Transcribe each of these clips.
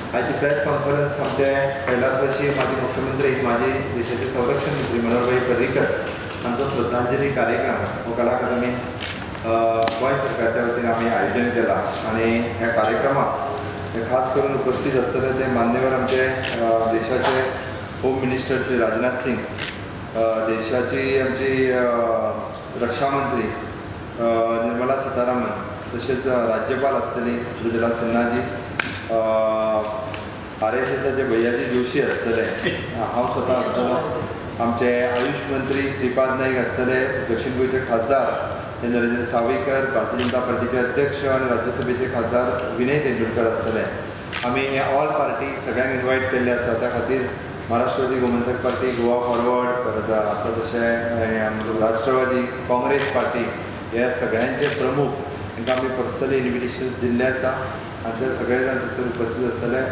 आयची press conference आमचे कैलासवासी माजी मुख्यमंत्री माजी देशाचे संरक्षण मंत्री मनोहरभाई पर्रीकर हांचो श्रद्धांजली कार्यक्रम हो कला अकादमीन गोंय सरकारच्या वतीन आमी आयोजन केला आनी ह्या कार्यक्रमाक खास करून उपस्थित आसतले ते मान्यवर आमचे देशाचे होम मिनिस्टर श्री राजनाथ सिंग, देशाची आमची रक्षा मंत्री निर्मला सीतारामन, तशेंच राज्यपाल आसतली मृदुला सिन्हाजी, RSSाचे भैयाजी जोशी आसतले, हांव स्वता आसतलो, आमचे आयुष मंत्री श्रीपाद नाईक आसतले, दक्षिण गोंयचे खासदार नरेंद्र सावयकर, भारतीय जनता पार्टीचे अध्यक्ष आनी राज्यसभेचे खासदार विनय तेंडुलकर आसतले. आमी हे ऑल पार्टी सगळ्यांक इन्वायट केल्ले आसा. त्या खातीर महाराष्ट्रवादी गोमंतक पार्टी, गोवा फॉरवर्ड, परत आसा तशें राष्ट्रवादी काँग्रेस पार्टी, ह्या सगळ्यांचे प्रमुख तांकां आमी पर्सनली इन्विटेशन्स दिल्ले आसा आनी ते सगळे जाण थंयसर उपस्थित आसतले.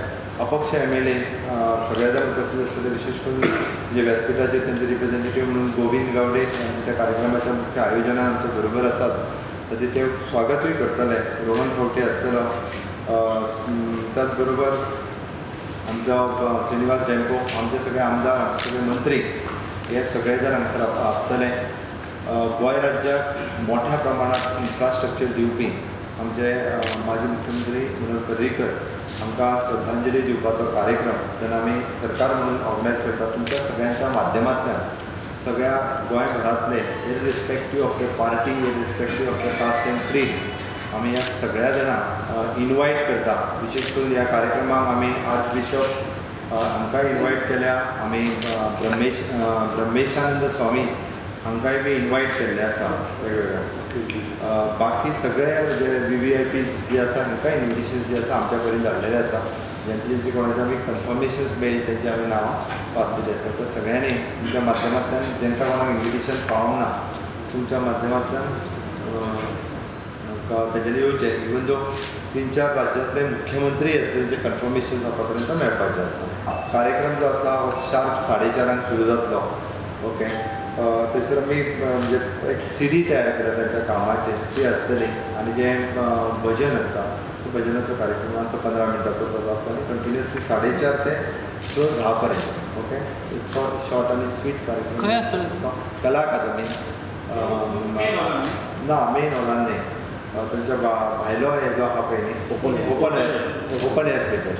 अपक्ष MLA सगळे जाण उपस्थित आसतले, विशेष करून जे व्यासपिठाचेर तांचे रिप्रेझेंटेटिव्ह म्हणून गोविंद गावडे त्या कार्यक्रमाच्या मुख्य आयोजनान आमचे बरोबर आसात, ताचें ते स्वागतूय करतले. रोहन खंवटे आसतलो, त्याच बरोबर आमचो श्रीनिवास डेम्पो, आमचे सगळे आमदार, आमचे सगळे मंत्री हे सगळे जाण हांगासर आसतले. गोंय राज्याक मोठ्या प्रमाणात इन्फ्रास्ट्रक्चर दिवपी आमचे माजी मुख्यमंत्री मनोहर पर्रीकर हांकां श्रद्धांजली दिवपाचो कार्यक्रम जेन्ना आमी सरकार म्हणून ऑर्गनायज करता, तुमच्या सगळ्यांच्या माध्यमांतल्यान सगळ्या गोंयभरांतले irrespective of the party, irrespective of the caste and creed आमी ह्या सगळ्या जाणांक इनवायट करता. विशेष करून ह्या कार्यक्रमाक आमी आर्च बिशप हांकां इनवायट केल्या, आमी ब्रह्मेशानंद स्वामी हांकांय बी इनवायट केल्ले आसा वेगवेगळ्या. बाकी सगळे जे VVIP जे आसा हांकां इन्विटेशन्स जे आसा आमच्या पर्यंत धाडलेले आसा. ज्यांची ज्यांची कोणाचे आमी कन्फर्मेशन्स मेळ्ळी तेंची आमी नांवां वाचलेली आसा. तर सगळ्यांनी तुमच्या माध्यमांतल्यान जेंकां कोणाक इन्विटेशन पावोंक ना तुमच्या माध्यमांतल्यान तेंच्यांनी येवचें. इवन दो 3-4 राज्यांतले मुख्यमंत्री येतले तेंचें कन्फर्मेशन आतां पर्यंत मेळपाचें आसा. कार्यक्रम जो आसा हो शार्प 4:30 सुरू जातलो. ओके, थंयसर आमी म्हणजे एक CD तयार केल्या तांच्या कामाचेर ती आसतली आनी जें भजन आसता तो भजनाचो कार्यक्रम आसा 15 मिनटांचो तो जातलो आनी कंटिन्युअसली 4:30 ते 10 पर्यंत. ओके, इतको शॉर्ट आनी स्वीट कार्यक्रम. खंय आसतलो? कला अकादमी ना, मेन हॉलान न्ही, तांच्या भायलो हे जो आसा पळय न्ही ओपन एयर थिएटर.